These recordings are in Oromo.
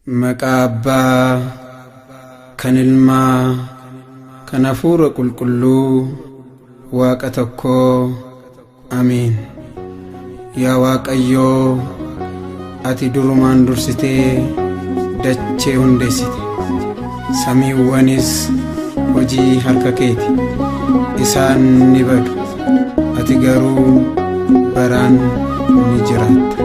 Maqaa Abbaa kan Ilmaa kan Hafuura Qulqulluu Waaqa tokkoo Ameen. Yaa Waaqayyoo ati durumaan dursitee dachee hundeessite. Samiiwwanis hojii harka keeti. Isaan ni badu. Ati garuu baraan ni jiraatta.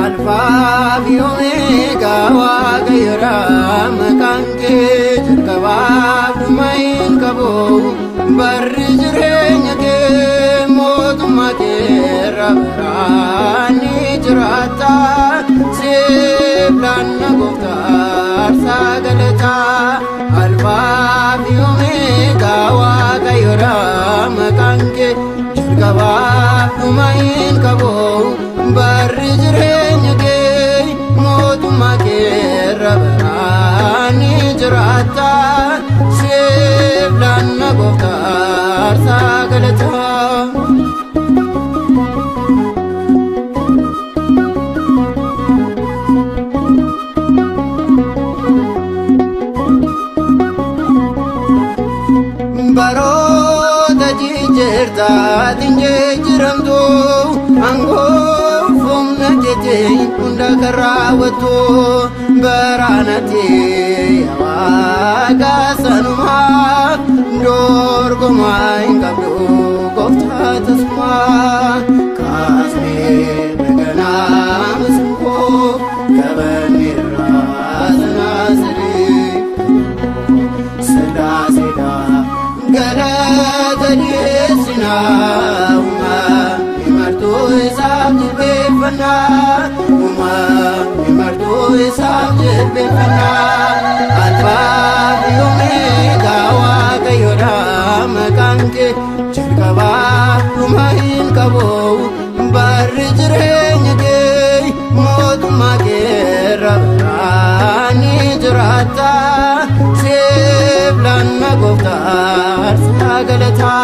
Alfaa fi Omeegaa Waaqayyoodha maqaan kee jalqabaaf dhuma hin qabu barri jireenya kee mootummaa kee irra baraan ni jiraata siif laanna gooftaa aarsaa galataa Alfaa fi Omeegaa Waaqayyoodha maqaan kee jalqabaaf dhuma hin qabu barri jireenya kee mootummaa kee irra baraan ni jiraata siif laanna gooftaa aarsaa galataa. Baroota jijjiirtaatiin jijjiiramtu aangoo humna keetiin hunda kan raawwattu baraanatti waaqa sanumaa dorgomaa hin qabdu gooftaa tasumaa kaasnee baganaa masingoo gabanirraa sanaasadii ስላሴዳ galata dhiyeessinaa uumaa himartuu isaaf jilbeeffannaa uumaa himartuu isaaf jilbeeffannaa alfaa fi omeegaa waaqayyoodha maqaan kee jalqabaa dhuma hin qabu barri jireenya kee mootummaa kee irra baraan ni jiraata siif laanna gooftaa aarsaa galataa.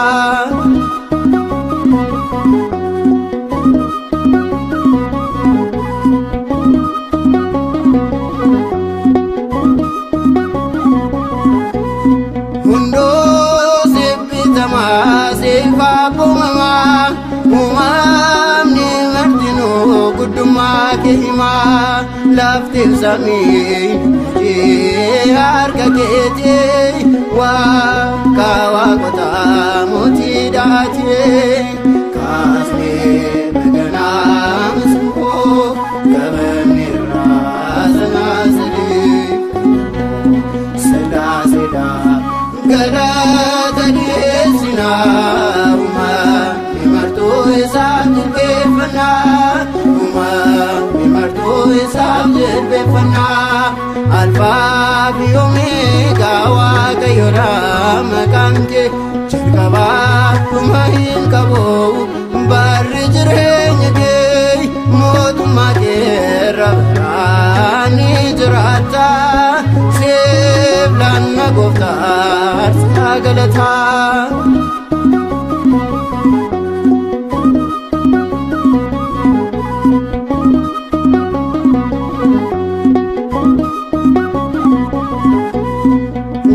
Hunduu siif bitamaa siif abboomamaa uumamni martinuu guddummaa kee himaa lafti samii hojii harka keetii waaqa waaqotaa mootii dhaatii kaasnee baganaa masingoo gabanirraa sanaasadii ስላሴዳ galata dhiyeessinaa uumaa himartuu isaaf jilbeeffannaa uumaa himartuu isaaf jilbeeffannaa alfaa fi omeegaa waaqayyoodha maqaan kee jalqabaa dhuma hin qabu barri jireenya kee mootummaa kee irra baraan ni jiraata siif laanna gooftaa aarsaa galataa.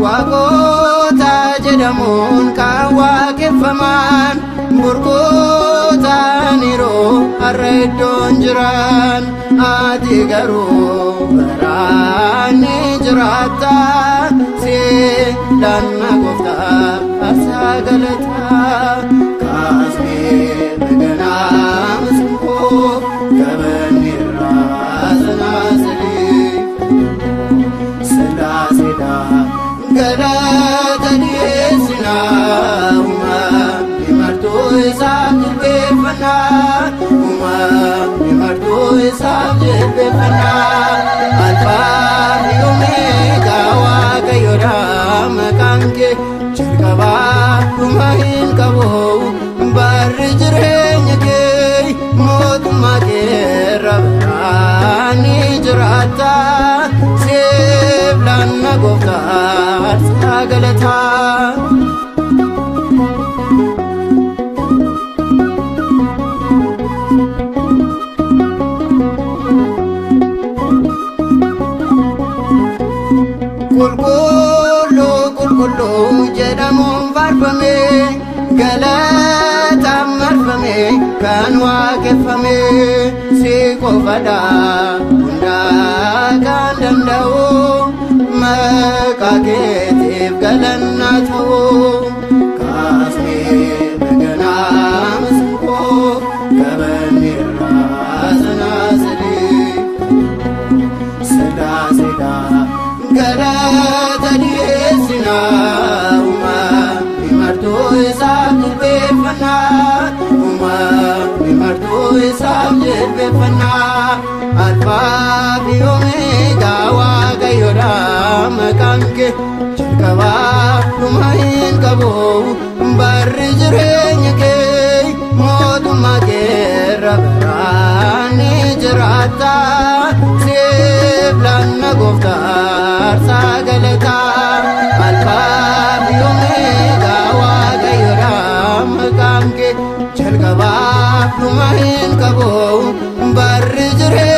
Waaqota jedhamuun kan waaqeffaman burqootaaniiru har'a iddoon jiran ati garuu baraan ni jiraatta siif laanna gooftaa aarsaa galataa kaasnee baganaa masingoo gabanirraa sanaasadii ስላሴዳ galata dhiyeessinaa uumaa himartuu isaaf jilbeeffannaa uumaa himartuu isaaf jilbeeffannaa alfaa fi omeegaa waaqayyoodha maqaan kee jalqabaa dhuma hin qabu barri jireenya kee mootummaa kee irra baraan ni jiraata siif laanna gooftaa aarsaa galataa. Qulqulluu qulqulluu jedhamuun faarfame, galataan marfame, kan waaqeffame si qofadha hundaa kan danda'u, maqaa keetiif galanna ta'u. Kaasnee baganaa masqoo qabanneerraa sanaasadii Sillaaseedha galata dhiyeessinaa, uumamni martuu isaaf jilbeeffannaa, uumamni martuu isaaf jilbeeffannaa. Alfaa fi Omeegaa Waaqayyoodha maqaan kee, jalqabaa dhuma hin qabu barri jireenya kee, mootummaa keerra baraan ni jiraata, siif laanna gooftaa aarsaa galataa. Alfaa fi Omeegaa Waaqayyoodha maqaan kee, jalqabaa dhuma hin qabu barri jireenya.